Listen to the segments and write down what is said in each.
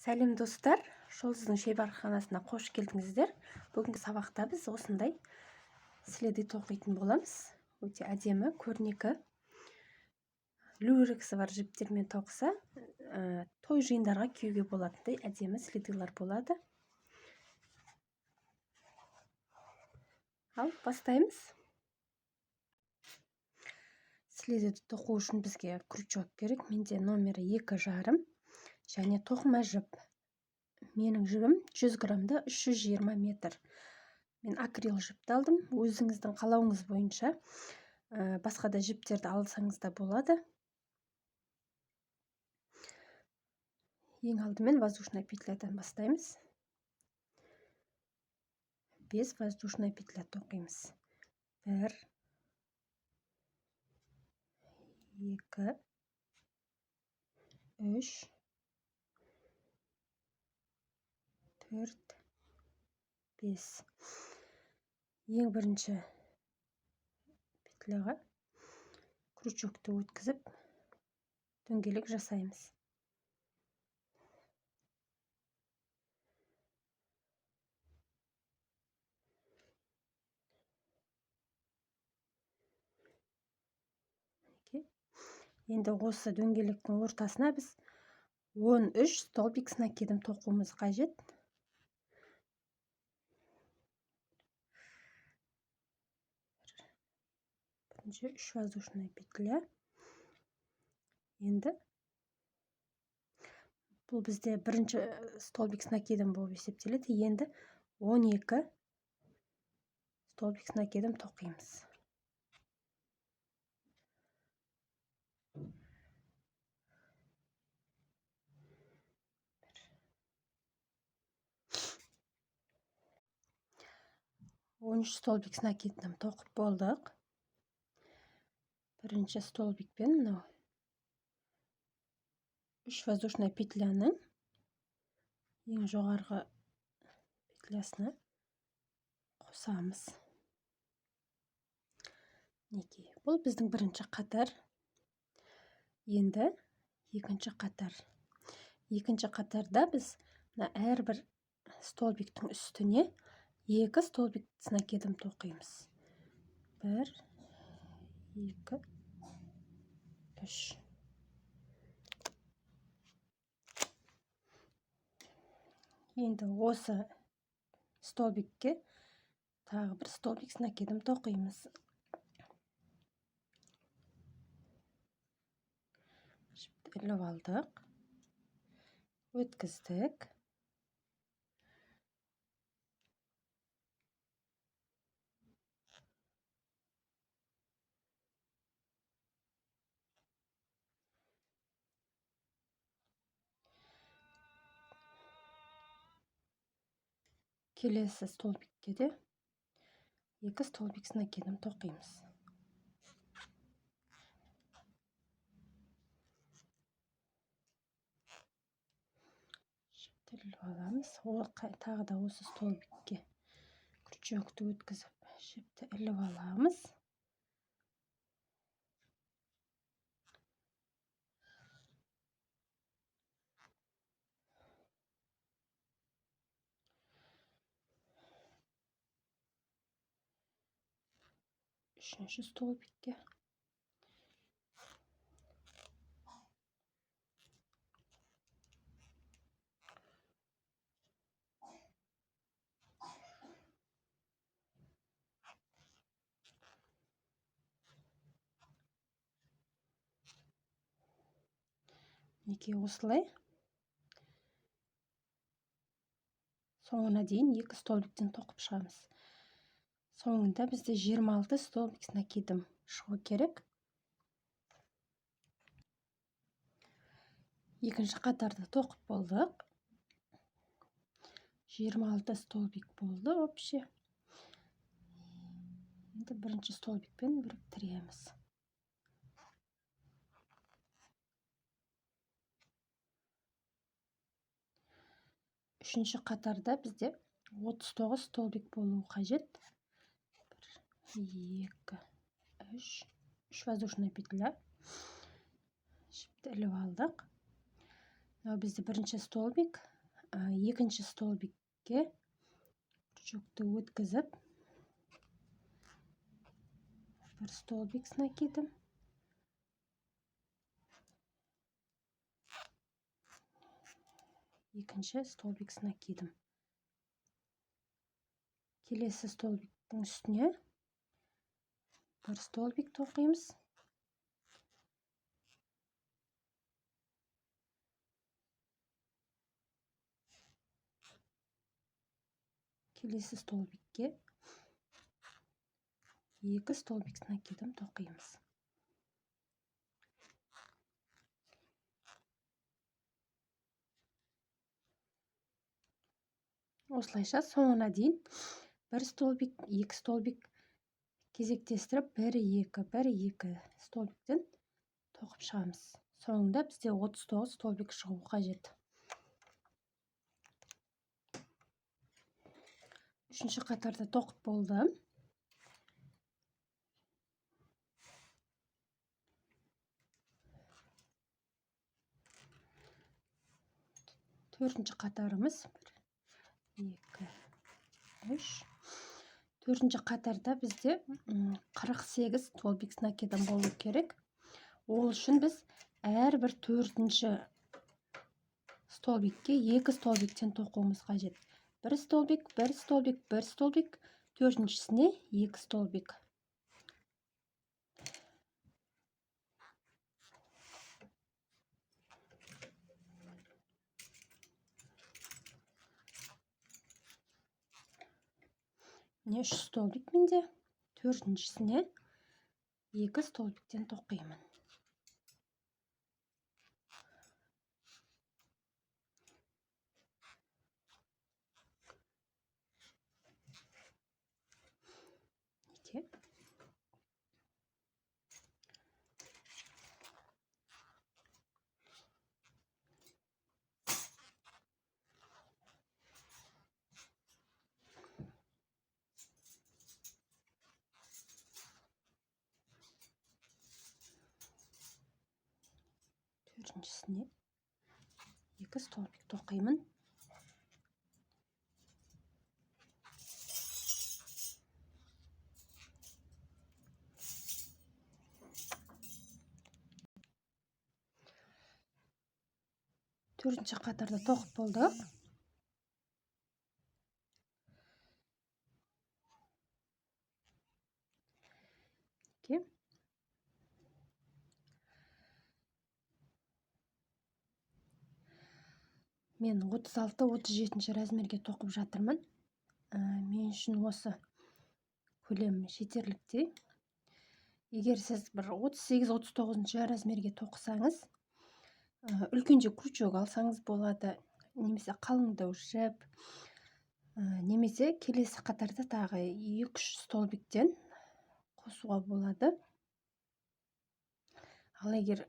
Сәлем, достар! Жұлдыздың шеберханасына қош келдіңіздер. Бүгінгі сабақта біз осындай следы тоқитын боламыз. Өте әдемі, көрнекі люрексі бар жіптермен тоқыса, той жиындарға киюге болатындай әдемі следылар болады. Ал бастаймыз. Следді тоқу үшін бізге крючок керек. Менде номері 2,5 және тоқыма жіп. Менің жібім 100 граммда 320 метр. Мен акрил жіпті алдым. Өзіңіздің қалауыңыз бойынша басқа да жіптерді алсаңыз да болады. Ең алдымен воздушная петлядан бастаймыз. 5 воздушная петля тоқимыз. 1, 2, 3, 4, 5. Ең бірінші петляға крючокты өткізіп, дөңгелек жасаймыз. Енді осы дөңгелектің ортасына біз 13 столбик с накидом тоқуымыз қажет. Бірінші үш воздушная петля. Енді бұл бізде бірінші столбик с накидом болып есептеледі. Енді 12 столбик с накидом тоқимыз. 13 столбик с накидом тоқып болдық. Бірінші столбикпен мынау үш воздушная петляның ең жоғарғы петлясына қосамыз. Мінекей, бұл біздің бірінші қатар. Енді екінші қатар. Екінші қатарда біз мына әрбір столбиктің үстіне екі столбик с накидом тоқимыз. Бір, екі, үш. Енді осы столбикке тағы бір столбик с накидом тоқимыз. Жіпті іліп алдық, өткіздік. Келесі столбикке де екі столбик с накидом тоқимыз. Жіпті іліп аламыз. Ол тағы да осы столбикке крючокты өткізіп, жіпті іліп аламыз. Үшінші столбикке мінекей, осылай соңына дейін екі столбиктен тоқып шығамыз. Соңында бізде 26 столбик с накидом шығу керек. Екінші қатарды тоқып болдық. 26 столбик болды вообще. Енді бірінші столбикпен біріктіреміз. Үшінші қатарда бізде 39 столбик болуы қажет. Бір, екі, үш, үш воздушная петля. Жіпті іліп алдық. Мынау бізде бірінші столбик, екінші столбикке крючокты өткізіп, бір столбик с накидом. Екінші столбик с накидом. Келесі столбиктің үстіне бір столбик тоқимыз. Келесі столбикке екі столбик с накидом тоқимыз. Осылайша соңына дейін бір столбик, екі столбик кезектестіріп, бір, екі, бір, екі столбиктен тоқып шығамыз. Соңында бізде 39 столбик шығу қажет. Үшінші қатарда тоқып болды. Төртінші қатарымыз 1, 2, 3. Төртінші қатарда бізде 48 столбик с накидом болу керек. Ол үшін біз әрбір төртінші столбикке екі столбиктен тоқуымыз қажет. Бір столбик, бір столбик, бір столбик, төртіншісіне екі столбик. Міне 3 столбик менде, төртіншісіне екі столбиктен тоқимын. Неке? Төртіншісіне екі столбик тоқимын. Төртінші қатарда тоқып болдық. Мен 36-37 размерге тоқып жатырмын. Мен үшін осы көлем жетерліктей. Егер сіз бір 38-39 размерге тоқысаңыз, үлкенше крючок алсаңыз болады, немесе қалыңдау жіп, немесе келесі қатарда тағы 2-3 столбиктен қосуға болады. Ал егер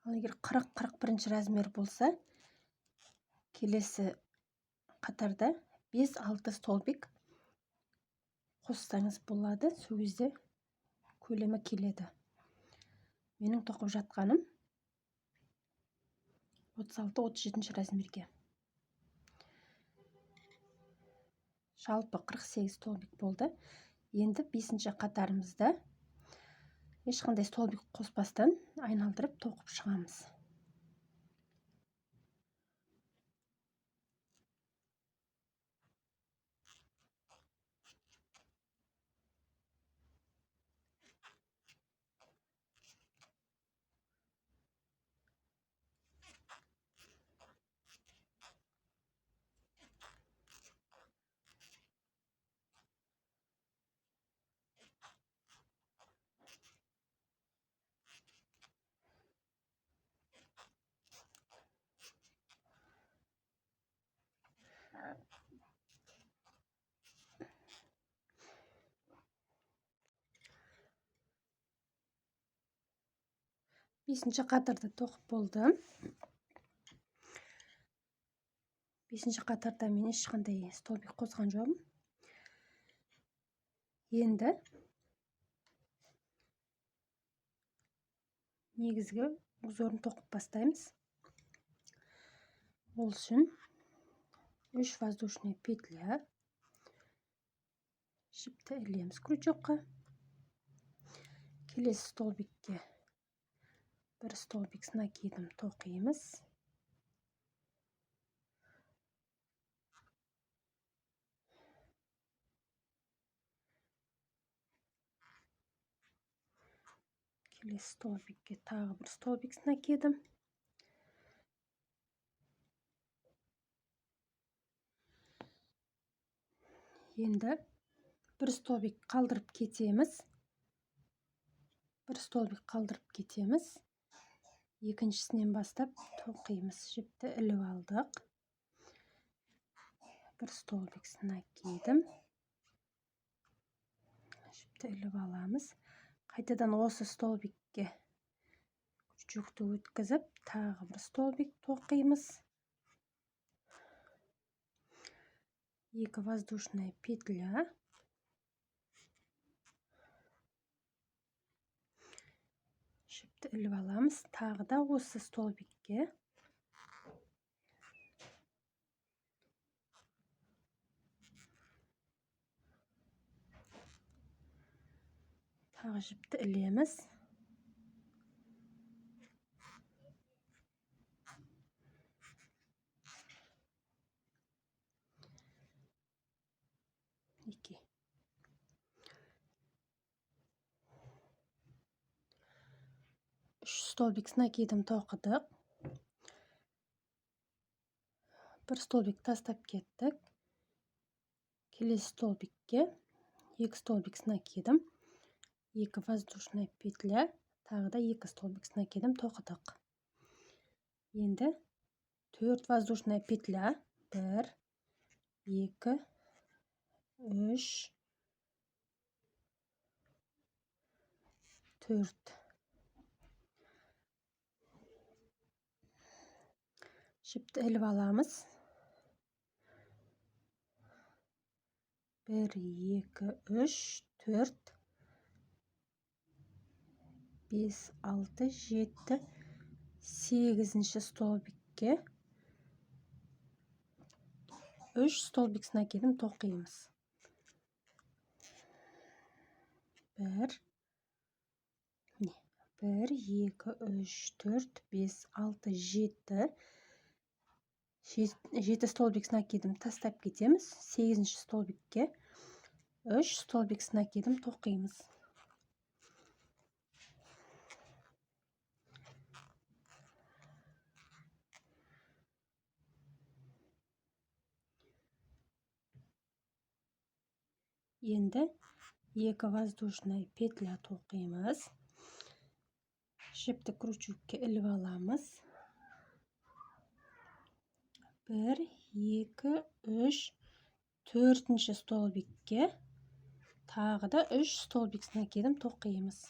40-41 размер болса, келесі қатарда 5-6 столбик қоссаңыз болады, сол кезде көлемі келеді. Менің тоқып жатқаным 36-37 размерге. Жалпы 48 столбик болды. Енді 5-ші қатарымызда ешқандай столбик қоспастан айналдырып тоқып шығамыз. Бесінші қатарда тоқып болды. Бесінші қатарда мен ешқандай столбик қосқан жоқпын. Енді негізгі узорын тоқып бастаймыз. Ол үшін 3 воздушный петля, жіпті ілеміз крючокқа. Келесі столбикке бір столбик с накидом тоқимыз. Келесі столбикке тағы бір столбик с накидом. Енді бір столбик қалдырып кетеміз. Бір столбик қалдырып кетеміз. Екіншісінен бастап тоқимыз. Жіпті іліп алдық. Бір столбик с накидом. Жіпті іліп аламыз. Қайтадан осы столбикке крючокты өткізіп, тағы бір столбик тоқимыз. 2 воздушная петля. Жіпті іліп аламыз. Тағы да осы столбикке тағы жіпті ілеміз. Екі. 3 столбик с накидом тоқыдық. Бір столбик тастап кеттік. Келесі столбикке 2 столбик с накидом. 2 воздушная петля, тағы да 2 столбик с накидом тоқыдық. Енді 4 воздушная петля, 1, 2, 3, 4. Жіпті іліп аламыз. 1, 2, 3, 4, 5, 6, 7, 8-ші столбикке 3 столбик с накидом тоқимыз. 1, 1, 2, 3, 4, 5, 6, 7. 7 столбик с накидом тастап кетеміз. 8-ші столбикке 3 столбик с накидом тоқимыз. Енді 2 воздушная петля тоқимыз. Жіпті крючокке іліп аламыз. 1, 2, 3, 4-ші столбикке тағы да 3 столбик с накидом тоқимыз.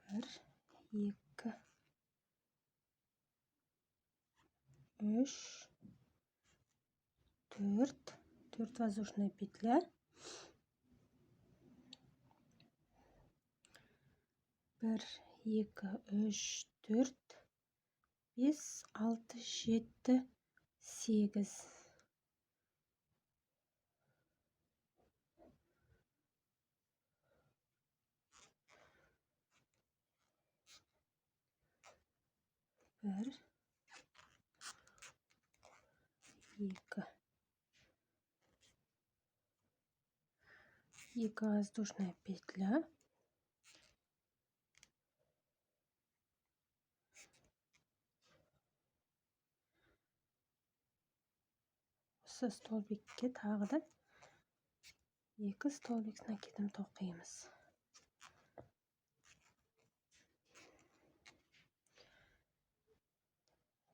1, 2, 3, 4, 4 воздушная петля. 1, 2, 3, 4, 5, 6, 7, 8. 1, 2, 2 воздушная петля. Осы столбикке тағы да 2 столбик с накидом тоқимыз.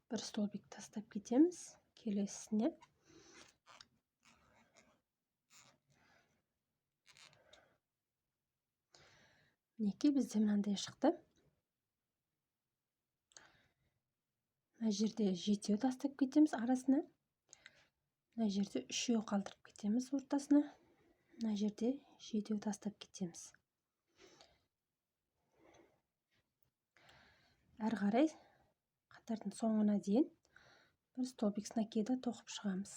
Бір столбик тастап кетеміз. Келесісіне Мінекей, бізде мынандай шықты. Мына жерде 7 тастап кетеміз арасына. Мына жерде 3 қалдырып кетеміз ортасына. Мына жерде 7 тастап кетеміз. Әрі қарай қатардың соңына дейін бір столбик с накида тоқып шығамыз.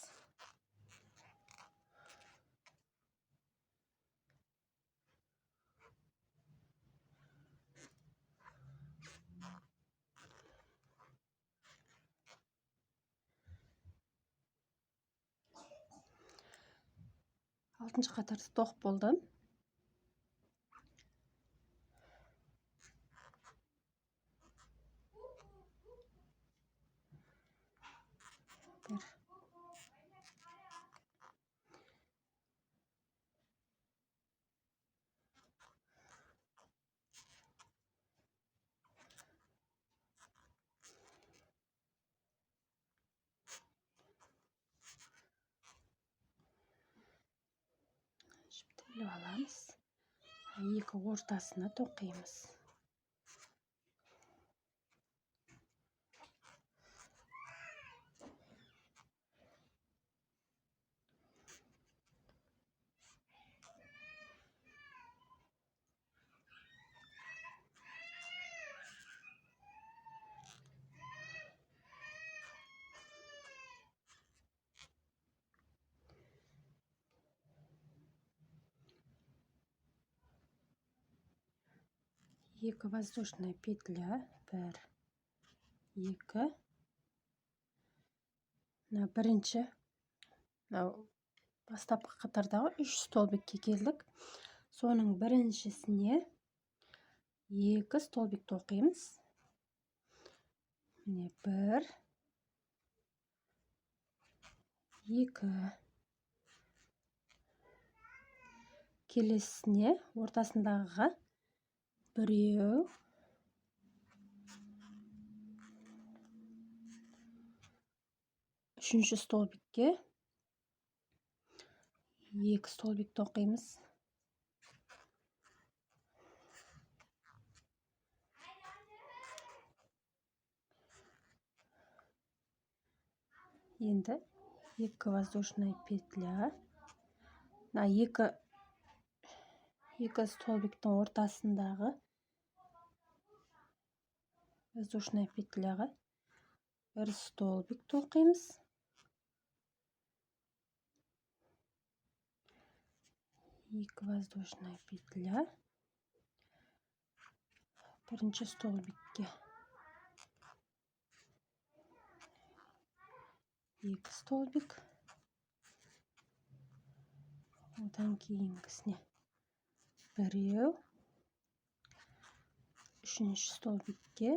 Алтыншы қатарды тоқып болды. Бір. Іліп аламыз. Екі ортасына тоқимыз. Екі воздушная петля, 1, 2. Мына бірінші, мынау бастапқы қатардағы 3 столбикке келдік. Соның біріншісіне 2 столбик тоқимыз. Міне 1, 2. Келесіне ортасындағыға біреу, үшінші столбикке 2 столбик тоқимыз. Енді 2 воздушная петля. Мына екі столбиктің ортасындағы воздушная петляға бір столбик тоқимыз. 2 воздушная петля. Бірінші столбикке 2 столбик, одан кейінгісіне біреу, үшінші столбикке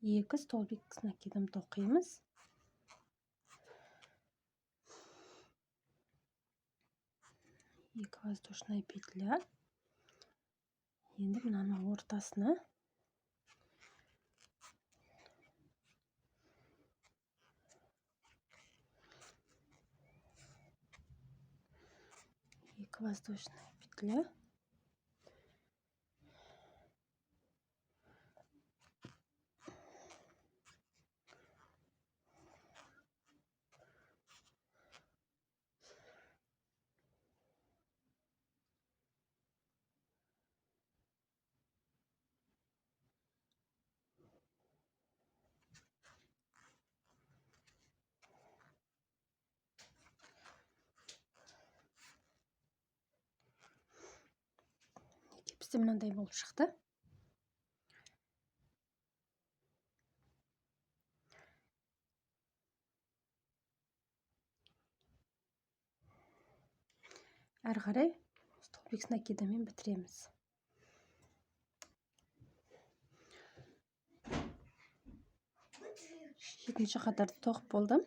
2 столбик с накидом тоқимыз. 2 воздушная петля. Енді мынаның ортасына 2 воздушная петля. Бізде мынандай болып шықты. Әрі қарай столбик с накидамен бітіреміз. Жетінші қатарды тоқып болдым.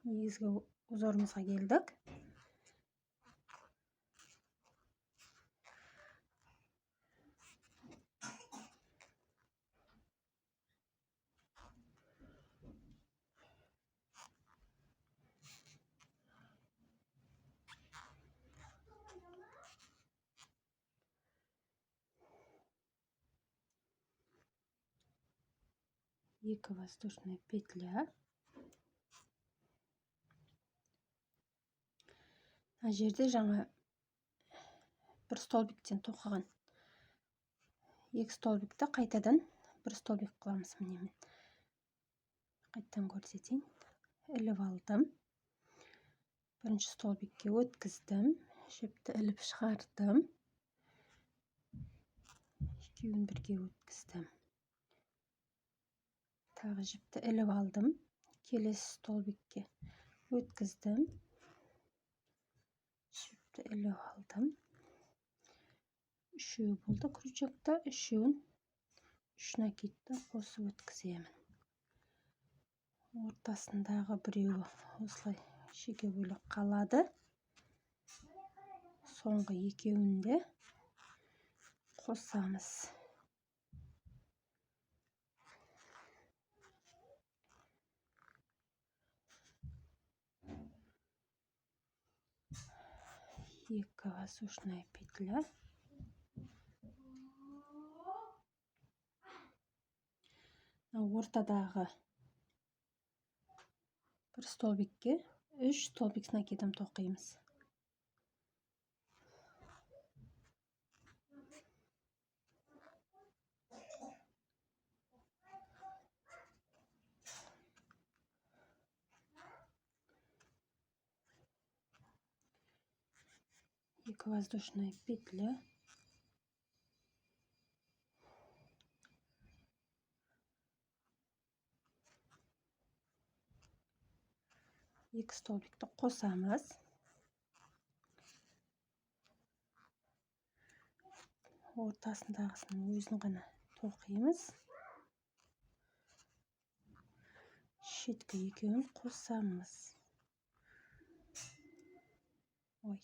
Негізгі узорымызға келдік. 2 воздушная петля. Мына жерде жаңа бір столбиктен тоқыған 2 столбикті қайтадан бір столбик қыламыз. Міне мен қайтадан көрсетейін. Іліп алдым. Бірінші столбикке өткіздім, жіпті іліп шығардым. Екеуін бірге өткіздім. Тағы жіпті іліп алдым. Келесі столбикке өткіздім. Жіпті іліп алдым. Үшеуі болды крючокта, үшеуін үш накидті қосып өткіземін. Ортасындағы біреуі осылай шеке бөлек қалады. Соңғы екеуін де қосамыз. Екі воздушная петля. Ортадағы бір столбикке 3 столбик с накидом тоқимыз. Екі воздушная петля. Екі столбикті қосамыз. Ортасындағысының өзін ғана тоқимыз. Шеткі екеуін қосамыз. Ой.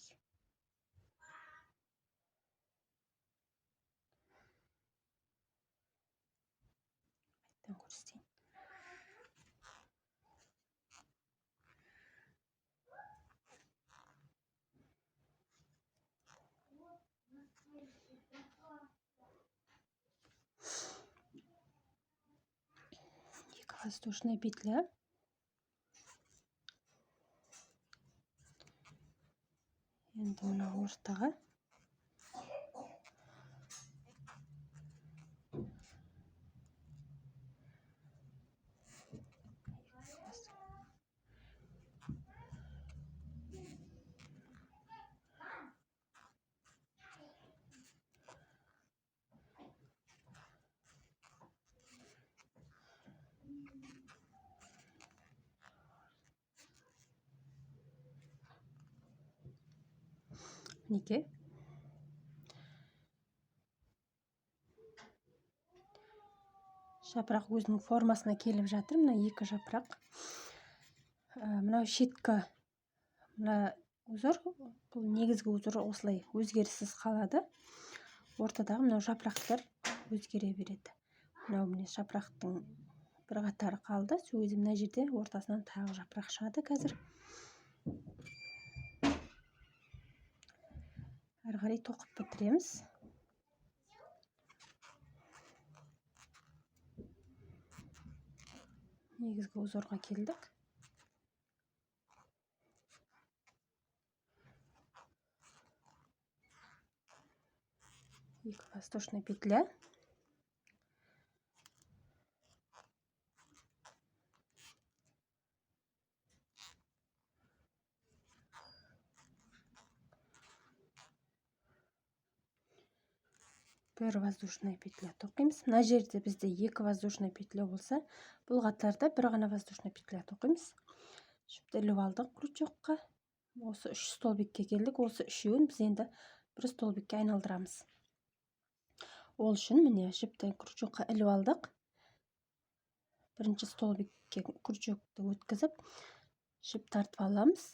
Қайтадан көрсетейін. Воздушная петля. Енді мына ортаға мінекей жапырақ өзінің формасына келіп жатыр. Мына екі жапырақ. Мынау шеткі мына узор, бұл негізгі узор осылай өзгеріссіз қалады. Ортадағы мынау жапырақтар өзгере береді. Мынау міне жапырақтың бір қатары қалды. Сол кезде мына жерде ортасынан тағы жапырақ шығады қазір. Әрі қарай тоқып бітіреміз. Негізгі узорға келдік. Екі воздушная петля. Бір воздушная петля тоқимыз. Мына жерде бізде екі воздушная петля болса, бұл қатарда бір ғана воздушная петля тоқимыз. Жіпті іліп алдық крючокқа. Осы үш столбикке келдік. Осы үшеуін біз енді бір столбикке айналдырамыз. Ол үшін міне жіпті крючокқа іліп алдық. Бірінші столбикке крючокты өткізіп, жіп тартып аламыз.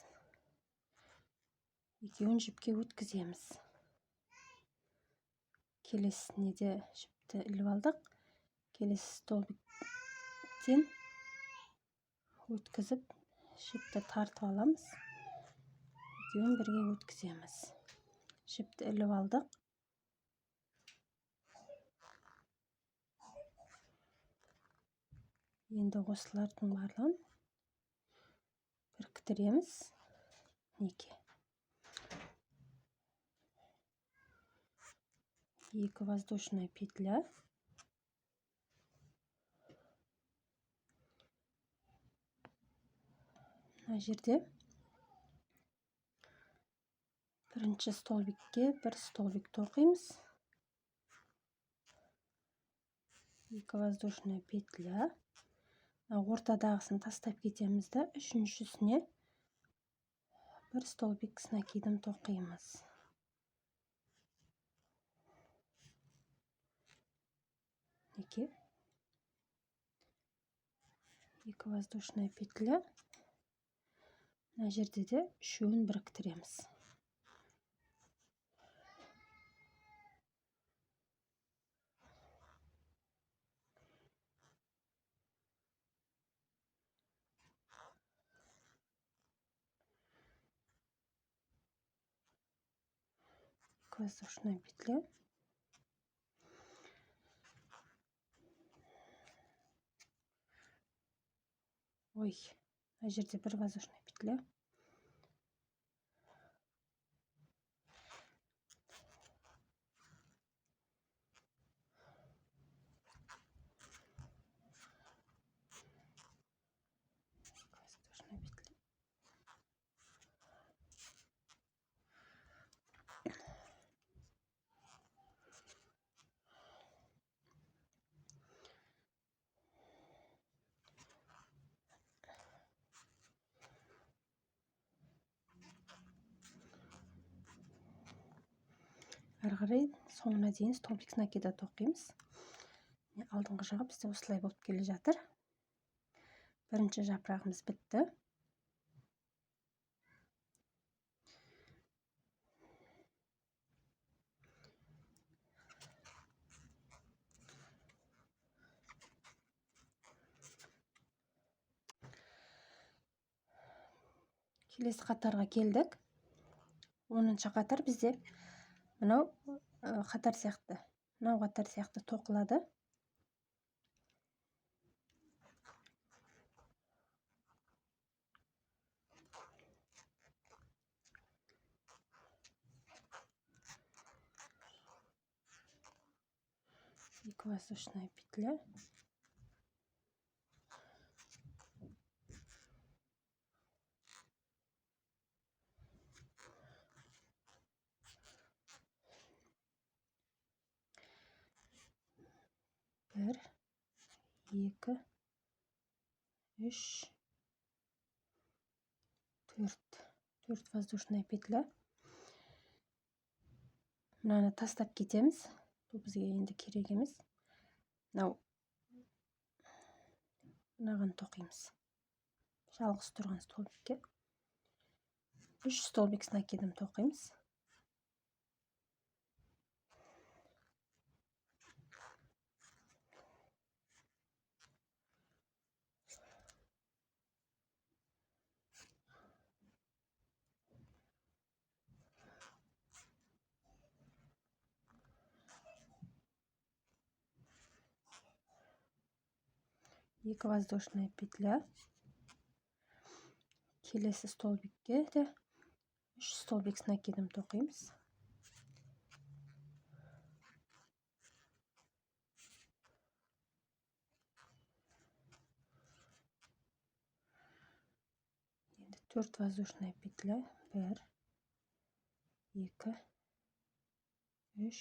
Екеуін жіпке өткіземіз. Келесіне де жіпті іліп алдық. Келесі столбиктен өткізіп, жіпті тартып аламыз. Екеуін бірге өткіземіз. Жіпті іліп алдық. Енді осылардың барлығын біріктіреміз. Неке 2 воздушная петля. Мына жерде бірінші столбикке бір столбик тоқимыз. 2 воздушная петля. Ортадағысын тастап кетеміз да, үшіншісіне бір столбик с накидом тоқимыз. Неке 2 воздушная петля. Мына жерде де үшеуін біріктіреміз. Воздушная петля. Ой, мына жерде бір воздушная петля. Воздушная петля. Әрі қарай соңына дейін столбик с накида тоқимыз. Алдыңғы жағы бізде осылай болып келе жатыр. Бірінші жапырағымыз бітті. Келесі қатарға келдік. 10-шы қатар бізде мынау қатар сияқты, мынау қатар сияқты тоқылады. Екі воздушная петля. 1, 2, 3, 4. 4 воздушная петля. Мынаны тастап кетеміз. Бұл бізге енді керек емес. Мынау мынаған тоқимыз. Жалғыз тұрған столбикке 3 столбик с накидом тоқимыз. 2 воздушная петля. Келесі столбикке де 3 столбик с накидом тоқимыз. Енді 4 воздушная петля. 1, 2, 3,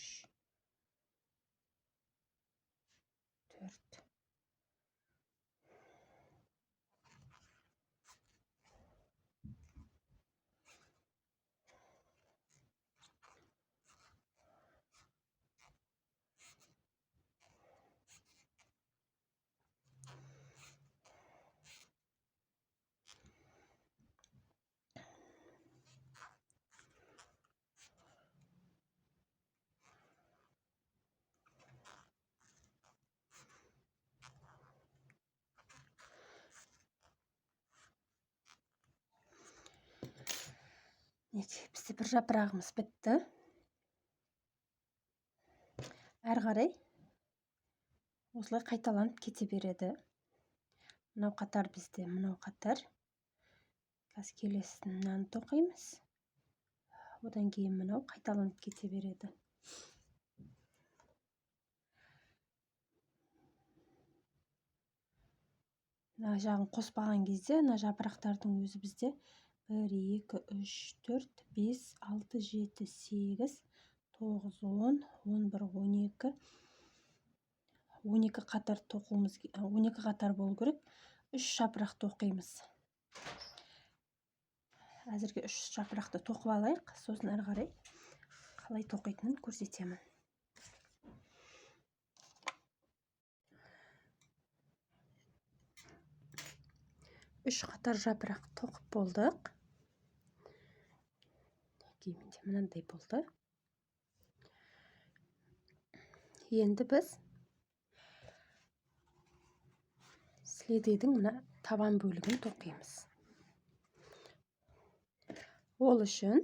4. Бізде бір жапырағымыз бітті. Әрі қарай осылай қайталанып кете береді. Мынау қатар бізде, мынау қатар. Қазір келесін мынаны тоқимыз. Одан кейін мынау қайталанып кете береді. Мына жағын қоспаған кезде мына жапырақтардың өзі бізде 1, 2, 3, 4, 5, 6, 7, 8, 9, 10, 11, 12, 12 қатар тоқуымыз, 12 қатар болу керек. 3 жапырақ тоқимыз. Әзірге 3 жапырақты тоқып алайық, сосын әрі қарай қалай тоқитынын көрсетемін. Үш қатар жапырақ тоқып болдық. Менде мынандай болды. Енді біз следейдің мына табан бөлігін тоқимыз. Ол үшін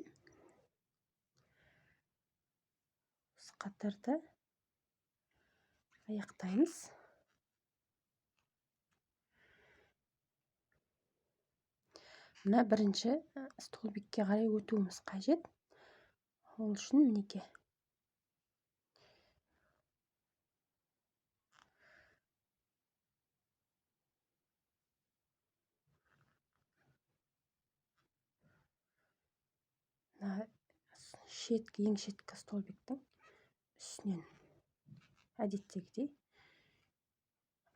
осы қатарды аяқтаймыз. Мына бірінші столбикке қарай өтуіміз қажет. Ол үшін мінекей мына шеткі, ең шеткі столбиктің үстінен әдеттегідей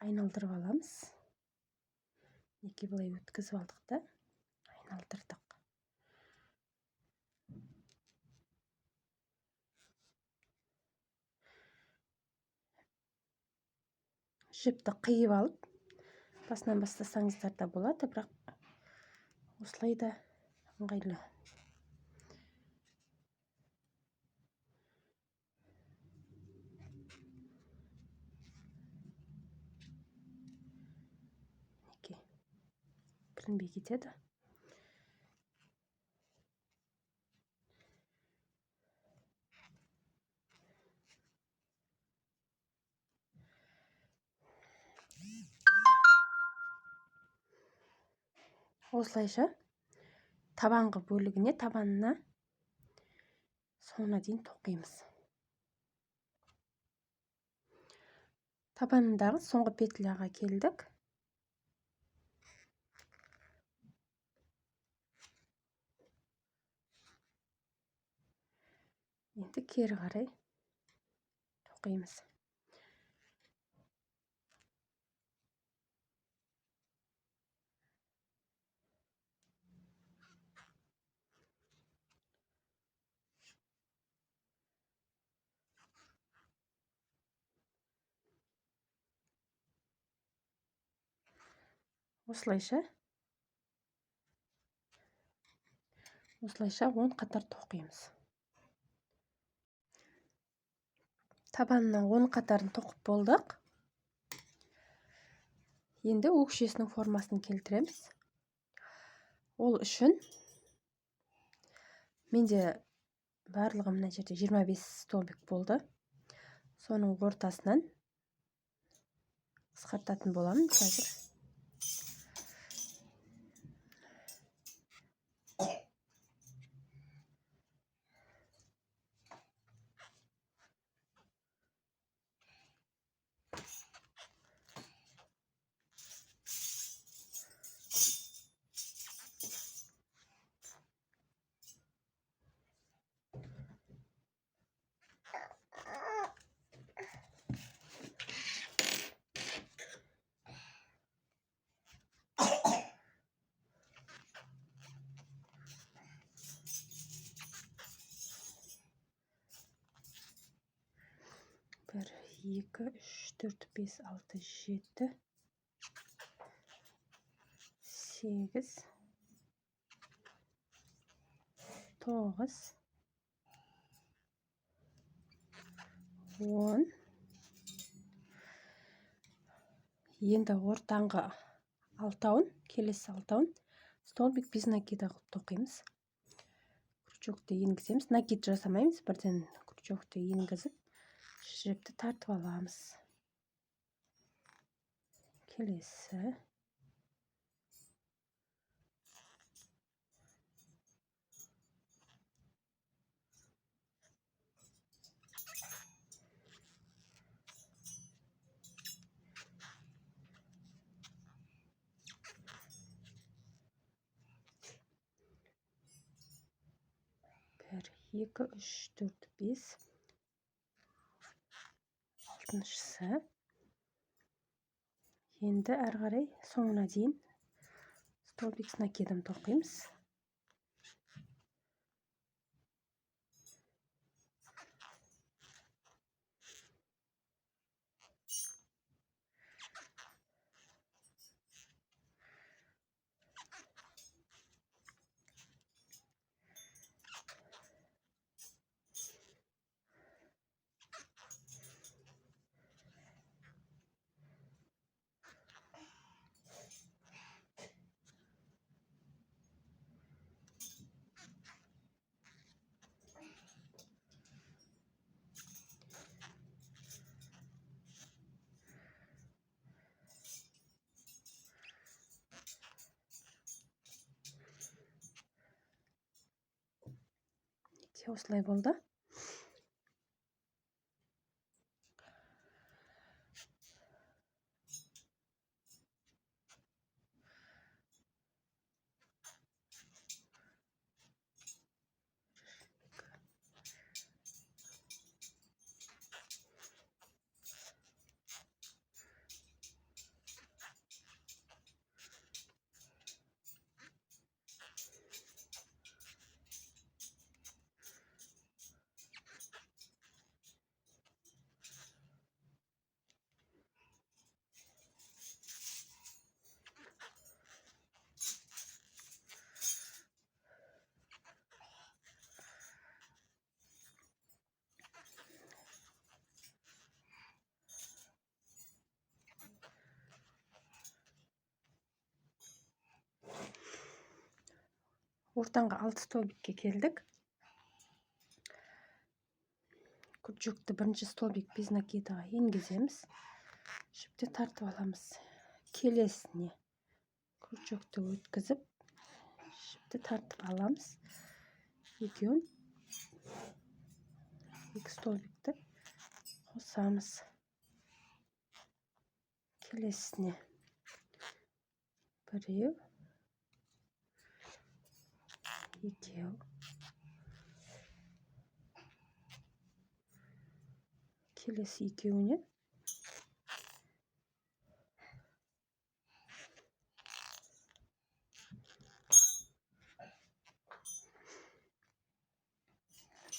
айналдырып аламыз. Мінекей былай өткізіп алдық та айналдырдық. Жіпті қиып алып басынан бастасаңыздар да болады, бірақ осылай да ыңғайлы. Мінекей білінбей кетеді. Осылайша табанғы бөлігіне, табанына соңына дейін тоқимыз. Табанындағы соңғы петляға келдік. Енді кері қарай тоқимыз. Осылайша 10 қатар тоқимыз. Табанының 10 қатарын тоқып болдық. Енді өкшесінің формасын келтіреміз. Ол үшін менде барлығы мына жерде 25 столбик болды. Соның ортасынан қысқартатын боламын қазір. 1, 2, 3, 4, 5, 6, 7, 8, 9, 10. Енді ортаңғы алтауын, келесі алтауын столбик без накида қылып тоқимыз. Крючокты енгіземіз. Накид жасамаймыз, бірден крючокты енгізіп жіпті тартып аламыз. Келесі. 1, 2, 3, 4, 5, 6-шысы. Енді әрі қарай соңына дейін столбик с накидом тоқимыз. Осылай болды. Ортаңғы 6 столбикке келдік. Крючокты бірінші столбик без накидаға енгіземіз. Жіпті тартып аламыз. Келесіне крючокты өткізіп, жіпті тартып аламыз. Екеуін, екі столбикті қосамыз. Келесіне біреу, екеу, келесі екеуіне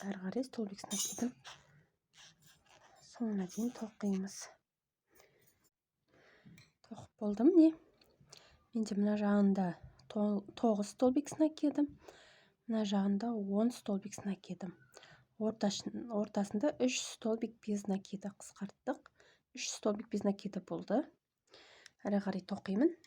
әрі қарай столбик с накидом соңына дейін тоқимыз. Тоқып болдым. Не, менде мына жағында 9 столбик с накидом, мына жағында 10 столбик с накидом. Ортасында 3 столбик без накида қысқарттық. 3 столбик без накида болды. Әрі қарай тоқимын.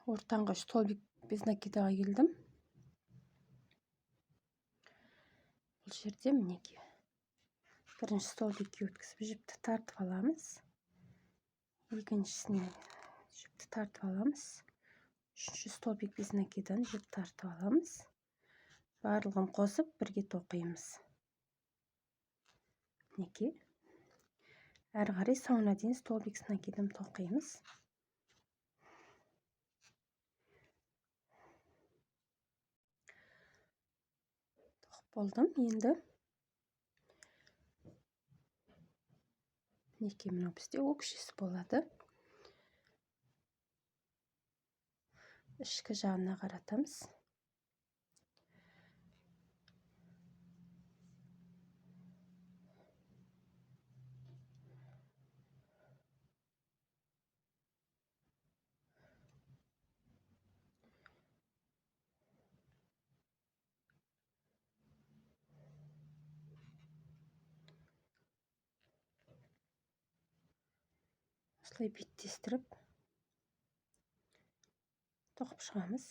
Ортаңғы столбик без накидаға келдім. Бұл жерде мінекей бірінші столбикке өткізіп жіпті тартып аламыз. Екіншісіне жіпті тартып аламыз. Үшінші столбик без накидан жіп тартып аламыз. Барлығын қосып бірге тоқимыз. Мінекей әрі қарай соңына дейін столбик с накидом тоқимыз. Болдым. Енді мінекей мынау бізде өкшесі болады. Ішкі жағына қаратамыз. Осылай беттестіріп тоқып шығамыз.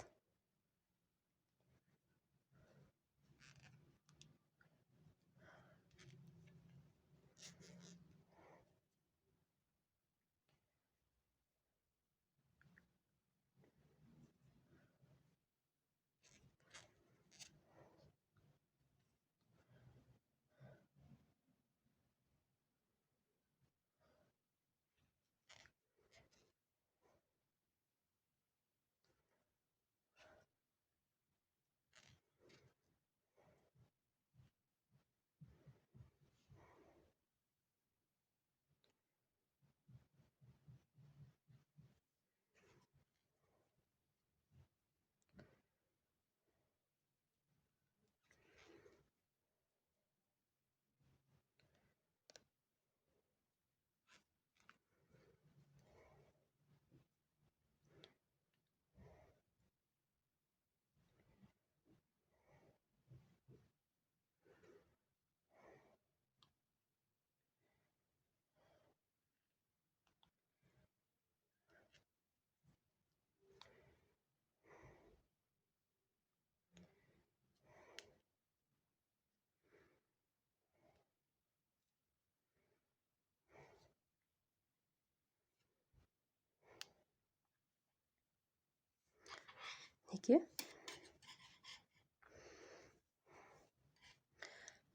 Неге?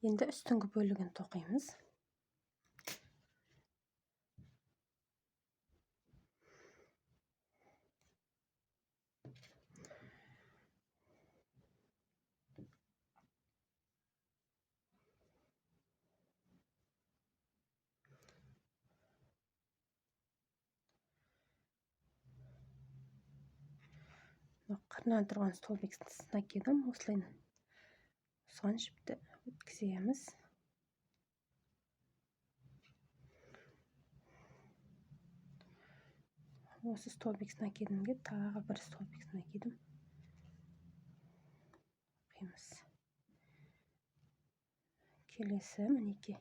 Енді үстіңгі бөлігін тоқимыз. Қырынан тұрған столбик с накидом осылай осыған жіпті өткіземіз. Осы столбик с накидомге тағы бір столбик с накидом қимыз. Келесі мінекей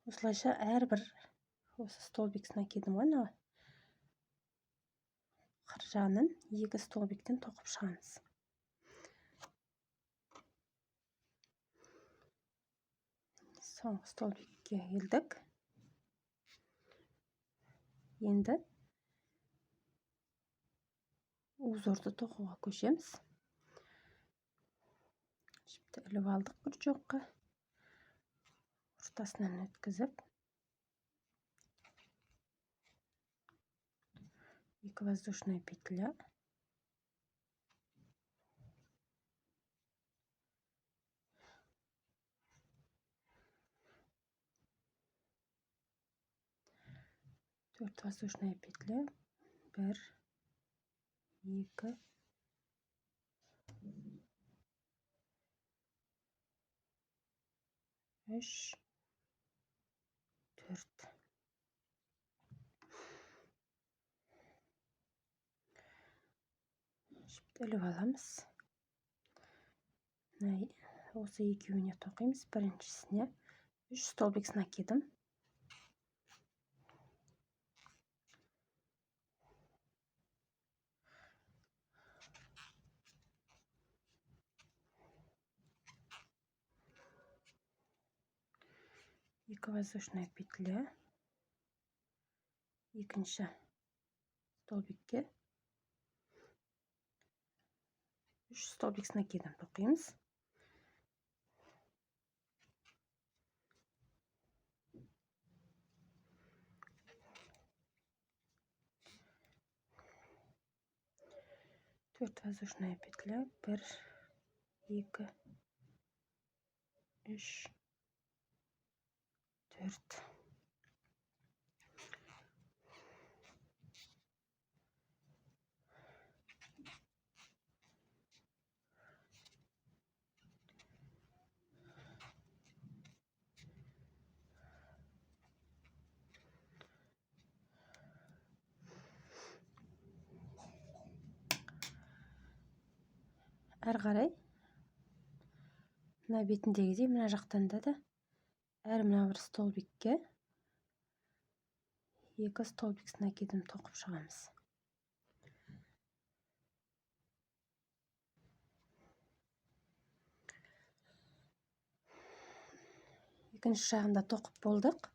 осылайша әрбір осы столбик с накидом ғой, мына қыр жағынан екі столбиктен тоқып шығамыз. Соңғы столбикке келдік. Енді узорды тоқуға көшеміз. Жіпті іліп алдық крючокқа, ортасынан өткізіп, екі воздушная петля, төрт воздушная петля, 1, 2, 3, 4. Жіпті іліп аламыз. Осы екеуіне тоқимыз. Біріншісіне 3 столбик с накидом. Екі воздушная петля, екінші столбикке 3 столбик с накидом тоқимыз. Төрт воздушная петля, 1, 2, 3, 4. Әрі қарай мына бетіндегідей мына жақтан да әр мына бір столбикке 2 столбик с накидом тоқып шығамыз. Екінші жағында тоқып болдық.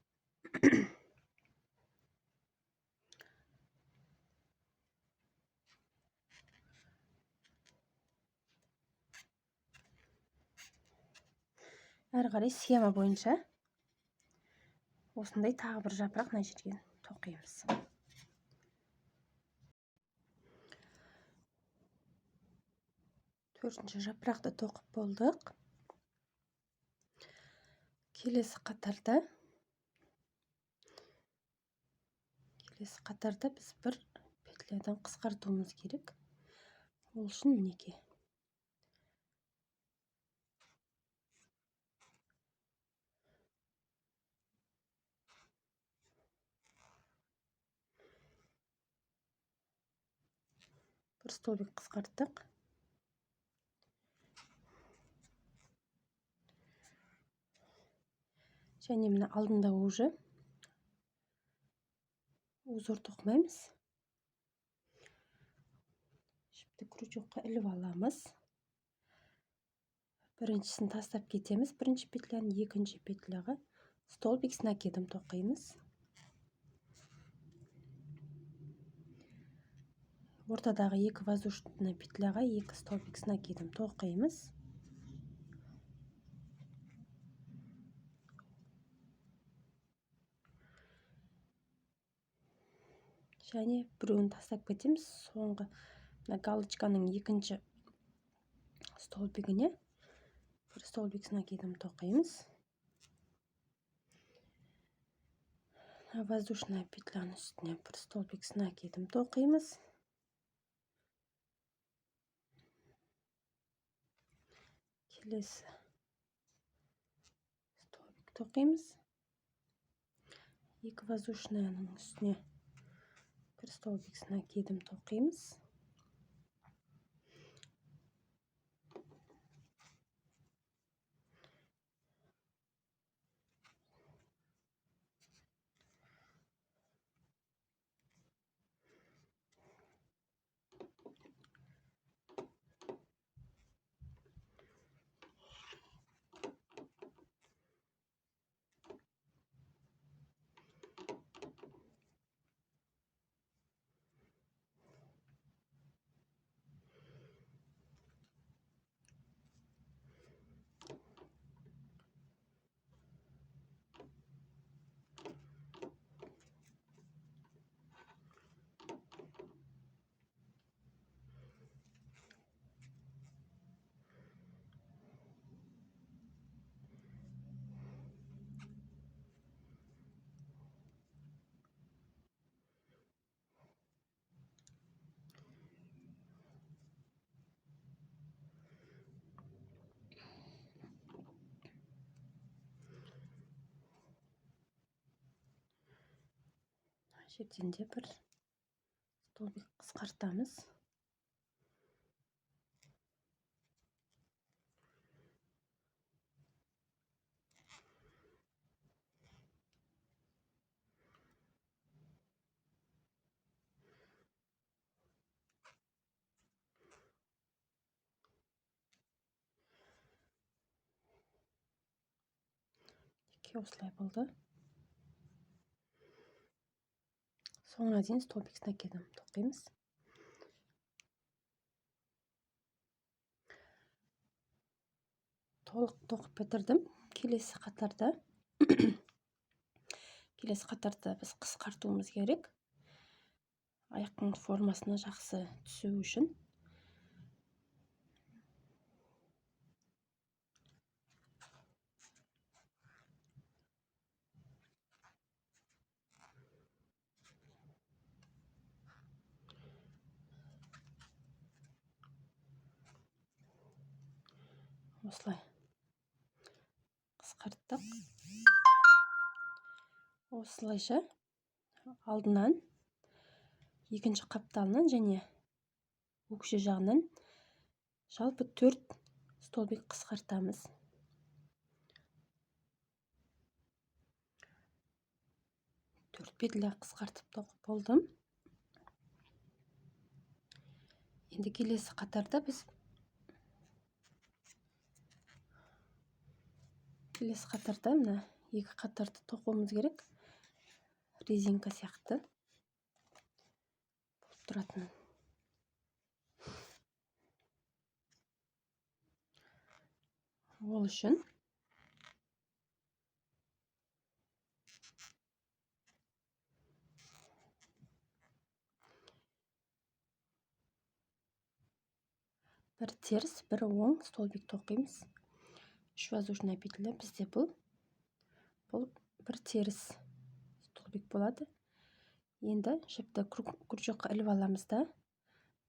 Әрі қарай схема бойынша осындай тағы бір жапырақ мына жерге тоқимыз. Төртінші жапырақты тоқып болдық. Келесі қатарда біз бір петлядан қысқартуымыз керек. Ол үшін мінекей бір столбик қысқарттық. Және мына алдында уже узор тоқымаймыз. Жіпті крючокқа іліп аламыз. Біріншісін тастап кетеміз. Бірінші петляны екінші петляға столбик с накидом тоқимыз. Ортадағы екі воздушный петляға екі столбик с накидом тоқимыз. Және біреуін тастап кетеміз. Соңғы мына галочканың екінші столбигіне бір столбик с накидом тоқимыз. Воздушная петляның үстіне бір столбик с накидом тоқимыз. Келесі столбик тоқимыз. Екі воздушныйның үстіне бір столбик с накидом тоқимыз. Жерден де бір столбик қысқартамыз. Осылай болды. Соңына дейін столбик с накидом тоқимыз. Толық тоқып бітірдім. Келесі қатарда біз қысқартуымыз керек. Аяқтың формасына жақсы түсу үшін. Осылай қысқарттық. Осылайша алдынан, екінші қапталынан және өкше жағынан Жалпы 4 столбик қысқартамыз. 4 петля қысқартып тоқып болдым. Енді келесі қатарда біз келесі қатарда мына екі қатарды тоқуымыз керек. Резинка сияқты болып тұратын. Ол үшін бір теріс, бір оң столбик тоқимыз. 3 воздушная петля бізде бұл бір теріс столбик болады. Енді жіпті крючокқа іліп аламыз да,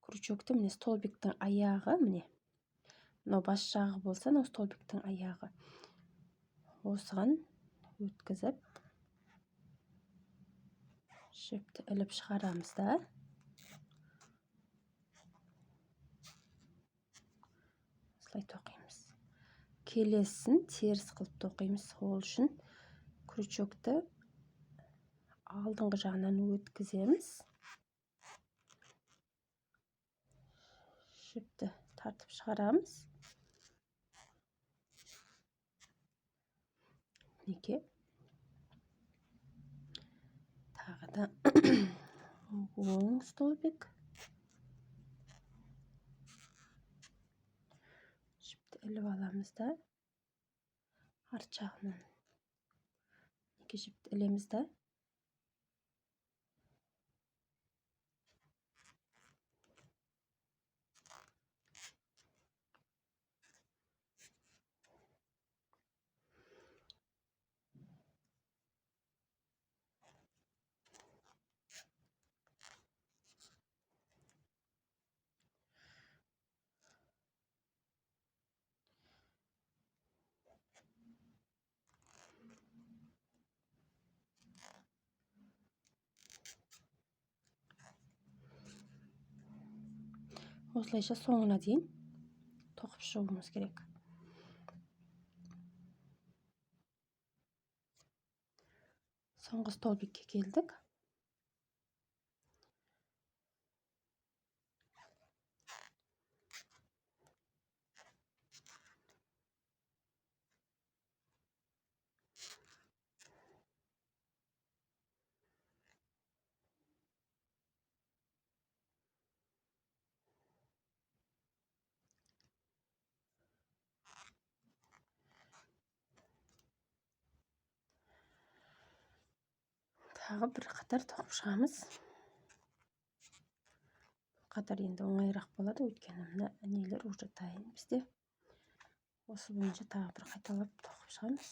крючокты міне столбиктің аяғы, міне мынау бас жағы болса, мынау столбиктің аяғы. Осыған өткізіп жіпті іліп шығарамыз да, осылай тоқимыз. Келесін теріс қылып тоқимыз. Ол үшін крючокты алдыңғы жағынан өткіземіз. Жіпті тартып шығарамыз. Мінекей. Тағы да оң столбик. Жіпті іліп аламыз да, арт жағынан мінекей жіпті ілеміз да, осылайша соңына дейін тоқып шығуымыз керек. Соңғы столбикке келдік. Тағы бір қатар тоқып шығамыз. Бұл қатар енді оңайырақ болады, өйткені мына нелер уже дайын бізде. Осы бойынша тағы бір қайталап тоқып шығамыз.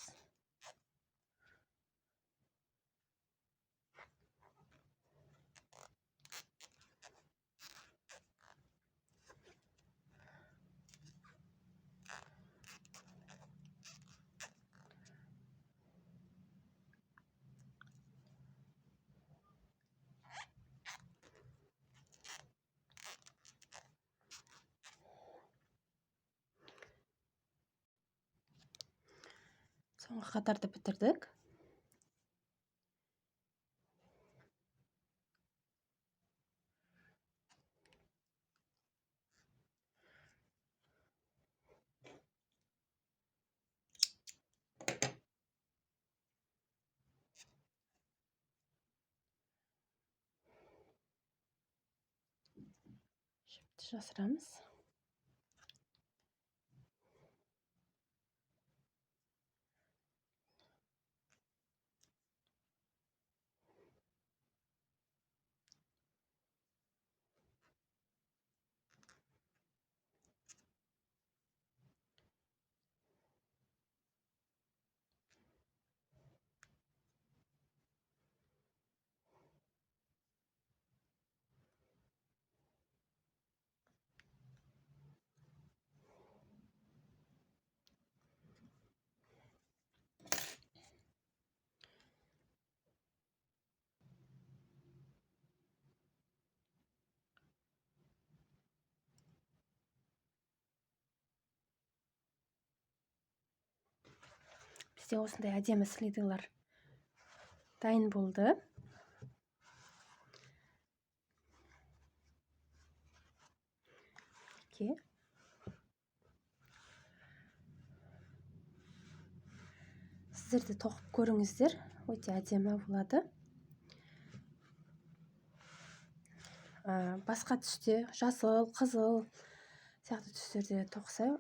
Соңғы қатарды бітірдік. Жіпті жасырамыз. Бізде осындай әдемі следылар дайын болды. Окей. Сіздер де тоқып көріңіздер, өте әдемі болады. Басқа түсте, жасыл, қызыл сияқты түстерде тоқыса,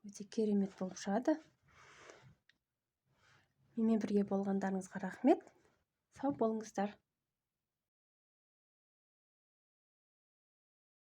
өте керемет болып шығады. Менімен бірге болғандарыңызға рахмет. Сау болыңыздар.